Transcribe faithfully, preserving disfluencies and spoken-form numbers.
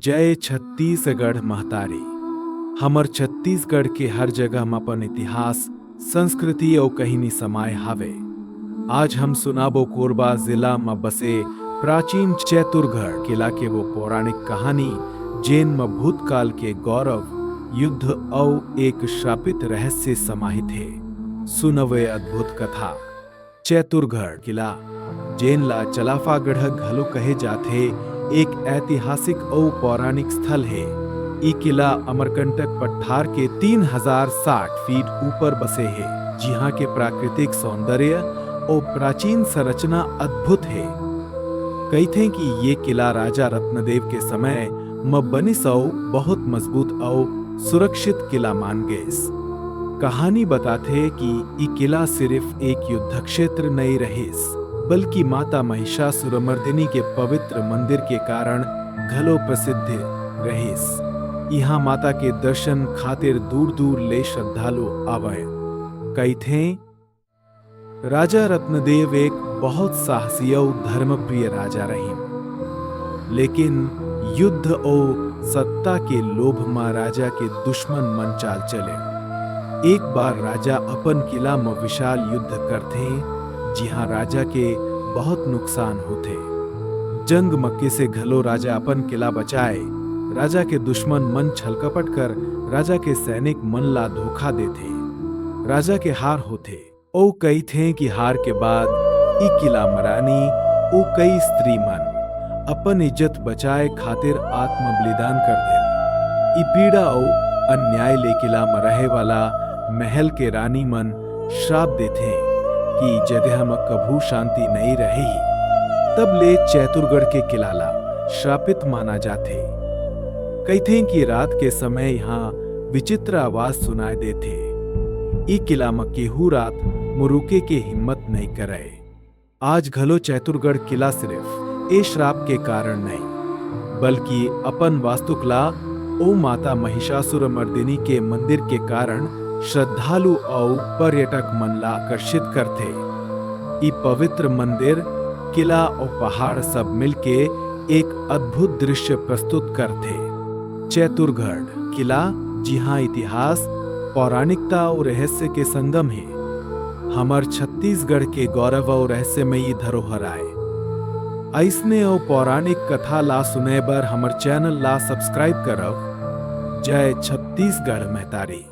जय छत्तीसगढ़ महतारी। हमर छत्तीसगढ़ के हर जगह म अपन इतिहास, संस्कृति अउ कहिनी समाय हावे। आज हम सुनाबो कोरबा जिला म बसे प्राचीन चैतुरगढ़ किला के वो पौराणिक कहानी, जेन म भूतकाल के गौरव, युद्ध अउ एक श्रापित रहस्य समाहित हे। सुनव ए अद्भुत कथा। चैतुरगढ़ किला, जेन ला चलाफागढ़ घलो कहे जाथे, एक ऐतिहासिक अउ पौराणिक स्थल हे। ई किला अमरकंटक पठार के तीन हजार साठ फीट ऊपर बसे हे, जिहाँ के प्राकृतिक सौंदर्य अउ प्राचीन संरचना अद्भुत हे। कहिथें कि ये किला राजा रत्नदेव के समय म बनिस अउ बहुत मजबूत अउ सुरक्षित किला मान गइस। कहानी बताथे कि ई किला सिर्फ एक युद्ध क्षेत्र नइ रहिस, बल्कि माता महिषासुरमर्दिनी के पवित्र मंदिर के कारण घलो प्रसिद्ध रहिस। इहाँ माता के दर्शन खातिर दूर-दूर ले श्रद्धालु आवंय। कहिथें, राजा रत्नदेव एक बहुत साहसी अउ धर्मप्रिय राजा रहिन, लेकिन युद्ध अउ सत्ता के लोभ म राजा के दुश्मन मन चाल चले। एक बार राजा अपन किला म विशाल युद्ध करथे, जिहाँ राजा के बहुत नुकसान होथे। जंग म कइसे घलो राजा अपन किला बचाए। राजा के दुश्मन मन छलकपट कर राजा के सैनिक मन ला धोखा देथे। राजा के हार होथे। ओ कहिथें कि हार के बाद ई किला म रानी ओ कई स्त्री मन अपन इज्जत बचाए खातिर आत्म बलिदान कर देन। ई पीड़ा अउ अन्याय ले किला म रहे वाला महल के रानी मन श्राप देथे कि जगह म कभू शांति नइ रही। तब ले चैतुरगढ़ के किला ला श्रापित माना जाथे। कहिथें कि रात के समय यहाँ विचित्र आवाज सुनाई देथे। ई किला म केहू रात म रुके के हिम्मत नइ करय। आज घलो चैतुरगढ़ किला सिर्फ ए श्राप के कारण नइ, बल्कि अपन वास्तुकला ओ माता महिषासुर मर्दिनी के मंदिर के कारण श्रद्धालु अउ पर्यटक मन ला आकर्षित करथे। ई पवित्र मंदिर, किला अउ पहाड़ सब मिलके एक अद्भुत दृश्य प्रस्तुत करथे। चैतुरगढ़ किला, जिहाँ इतिहास, पौराणिकता अउ रहस्य के संगम हे, हमर छत्तीसगढ़ के गौरव अउ रहस्यमयी धरोहर आय। अइसने अउ पौराणिक कथा ला सुने बर हमर चैनल ला सब्सक्राइब करव। जय छत्तीसगढ़ महतारी।